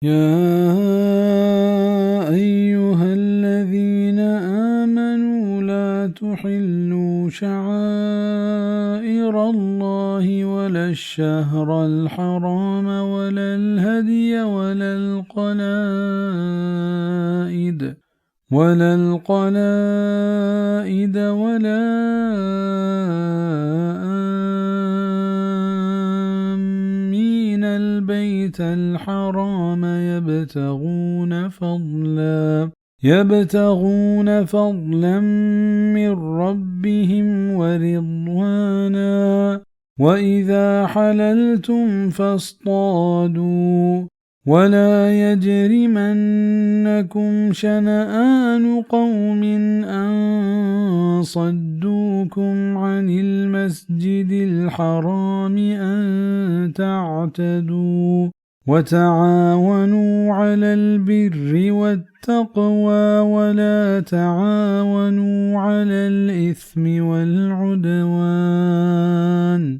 يا أيها الذين آمنوا لا تحلوا شعائر الله ولا الشهر الحرام ولا الهدي ولا القلائد ولا القلائد ولا آمين البيت الحرام يبتغون فضلا، يبتغون فضلا من ربهم ورضوانا، وإذا حللتم فاصطادوا، ولا يجرمنكم شنآن قوم أن صدوكم عن المسجد الحرام أن تعتدوا، وتعاونوا على البر والتقوى ولا تعاونوا على الإثم والعدوان،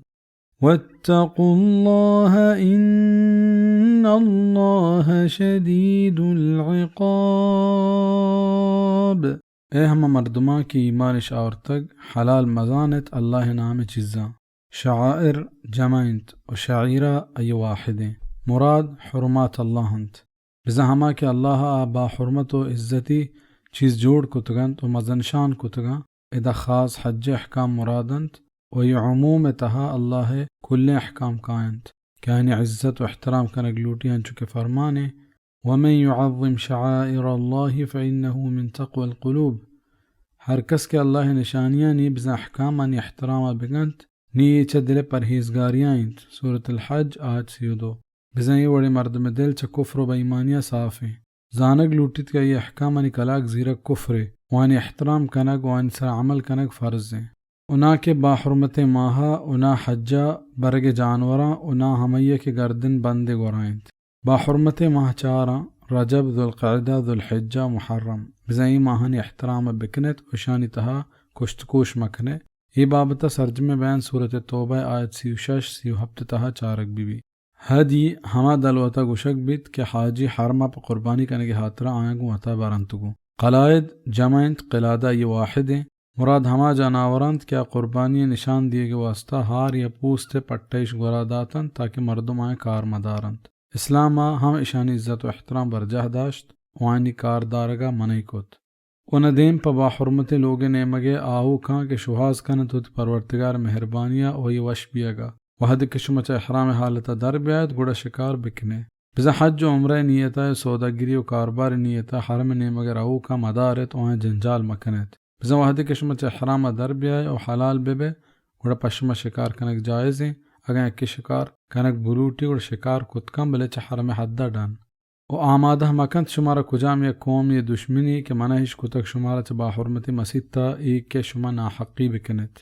واتقوا الله إن الله شديد العقاب. اے ہما مردماں کہ ایمانش آورتگ، حلال مزانت اللہ ءِ نام ءِ چیزاں۔ شعائر جمع انت و شعیرہ ای واحد انت۔ مراد حرمات اللہ انت۔ بزاں ہما کہ اللہ ءَ با حرمت و عزتی چیز جوڑ کتگ انت و مزن شان کتگ انت، ادا خاص حج ءِ احکام مراد انت و اے عموم ءِ تہا اللہ ءِ کلیں احکام کاینت کہ آیانی عزت و احترام کنگ لوٹی، انچو کہ فرمانے، ومن يعظم شعائر الله فإنه من تقوى القلوب۔ ہر کس کہ اللہ ءِ نشانیانی بزاں احکامانی احترام ءَ بکنت، نی اے چہ دل ءِ پرہیزگاریاں انت۔ سورۃ الحج، آیت سی و دو۔ بزاں اے وڑیں مردم ءِ دل چہ کفر و بے ایمانی ءَ صاف انت۔ زانگ لوٹیت کہ اے احکامانی کلاگ زیرگ کفرے و آیانی احترام کنگ و آیانی سرا عمل کنگ فرض انت۔ و نا کہ با حرمتیں ماہ ءَ و نا حج ءَ برگ ءِ جانوراں و نا ہمائی ءَ کہ گردن بند ءِ گورا انت۔ با حرمتیں ماہ چاراں، رجب، ذوالقعدہ، ذوالحجہ، محرم۔ بزاں اے ماہانی احترام ءَ بکنت و اشانی تہا کشت کوش مکنت۔ اے بابت ءَ سرجمیں بیان سورۃ توبہ ءِ آیت سی و شش، سی و ہپت ءِ تہا چارگ بہ بیت۔ ہدی ہما دلوت ءَ گوشگ بیت کہ حاجی حرم ءَ پہ قربانی کنگ ءِ ہاترا آیاں گوں وتا برنت گوں۔ قلائد جمع انت، قلادہ ای واحد انت۔ مراد ہما جاناور انت کہ آ قربانی ءِ نشان دیگ ءِ واسطہ ہار یا پوست ءِ پٹہ اش گورا داتنت تاکہ مردم آیاں کار مدارنت۔ اسلام ءَ ہم اشانی عزت و احترام برجاہ داشت و آیانی کار دارگ ءَ منع کت۔ و نہ دیم پہ با حرمتیں لوگ ءِ نیمگ ءَ آہوکاں کہ شوہاز کننت وتی پرورتگار ءِ مہربانی ءَ و آئی ءِ وش بیگ ءَ۔ وہدے کہ شما چہ احرام ءِ حالت ءَ در بیایت، گڑا شکار بکنے۔ بزاں حج و عمرہ ءِ نیت ءَ، سوداگری و کاربار ءِ نیت ءَ حرم ءِ نیمگ ءَ روکاں مدار ایت و آیاں جنجال مکن ایت۔ بزاں وہدے کہ شما چہ احرام ءَ در بیائے و حلال بہ بئے، گڑا پہ شما شکار کنگ جائز انت۔ اگاں یکے شکار کنگ بلوٹی، گڑا شکار کت کن، بلے چہ حرم ءِ حد ءَ ڈن۔ و آمادہ مکنت شمارا کجام یک قومے ءِ دشمنے کہ منع اش کتگ شمارا چہ باحرمتیں مسیت ءَ، اے کہ شما ناحقی بکنیت۔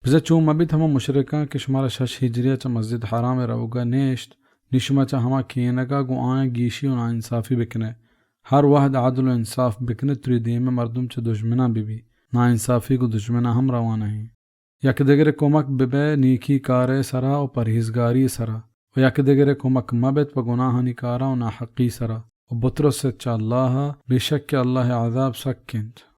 بزاں چو مبیت ہما مشرکاں کہ شمارا شش ہجری ءَ چہ مسجد حرام ءَ روگ ءَ نیشت، نی شما چہ ہما کینگ ءَ گوں آیاں گیشی و ناانصافی بکنئے۔ ہر وہد عدل و انصاف بکنیت، تری دیم ءَ مردم چہ دژمناں بہ بی، ناانصافی گوں دژمناں ہم روا نہ انت۔ یک دگرے کمک بہ بئے نیکی کارئے سرا و پرہیزگاری سرا، و یک دگرے کمک مہ بیت پہ گناہانی کارا و ناحقی سرا، و بترسیت چہ اللہ ءَ، بے شک کہ اللہ ءِ عذاب سک انت۔